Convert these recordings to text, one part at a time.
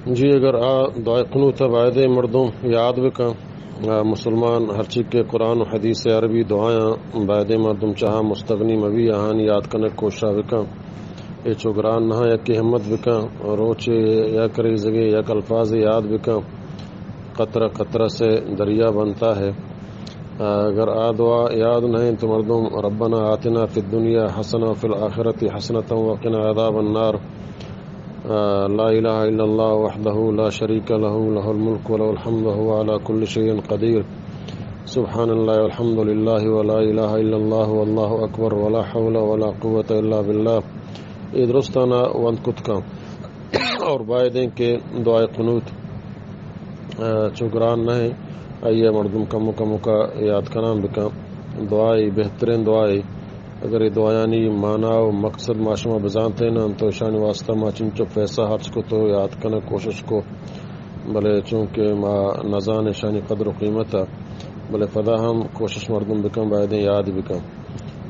جی، اگر آ دعائے قنوت ءَ بایدیں مردم یاد بکن، آ، مسلمان ہرچی کہ قرآن و حدیث عربی دعایاں بایدیں مردم چاہا مستغنی مبی، آہانی یاد کنگ کوششا بکن۔ اے چو گران نہ، یکے ہمت بکن، روچے یک ریزگے یک الفاظ یاد بکن، قطرہ قطرہ سے دریا بنتا ہے۔ اگر آ دعا یاد نہ انت تو مردم ربنا آتنا فی الدنیا حسنہ وفی الآخرۃ حسنۃ وقنا عذاب النار، لا الہ الا اللہ وحدہ لا شریک لہ، لہ الملک ولہ الحمد وہو علی کل شیء قدیر، سبحان اللہ والحمد للہ ولا الہ الا اللہ واللہ اکبر ولا حول ولا قوۃ الا باللہ، اے درستانا وند کت کن۔ اور بایدیں کہ دعائے قنوت، آ، چو گران نہ، آئیے مردم کمو کمو کا یاد کنان بکن۔ دعائے بہترین دعائے۔ اگر اے دعایانی معنی و مقصد ما شما بزانتین انت تو اشانی واسطہ ما چنچو پیسہ خرچ کو تو یاد کنگ کوشش کو، بلے چونکہ ما نزان اشانی قدر و قیمت، بلے پدا ہم کوشش مردم بکن، بایدیں یاد بکن۔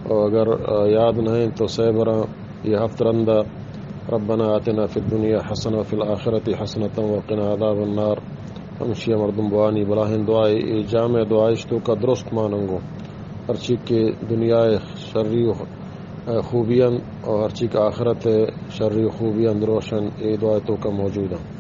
اور اگر، آ، یاد نہ انت تو سہ براں، یہ ہفت رندا ربنا آتنا فی الدنیا حسنہ وفی الآخرۃ حسنۃ وقنا عذاب النار، ہمشی مردم بوانی۔ بلاہیں دعائے، اے جامع دعائے، اش توکا درست ماننگو۔ ہرچی کہ دنیا شری و خوبی انت اور ہرچی کہ آخرت شری و خوبی انت، دروشن اے دعائے توکا موجود انت۔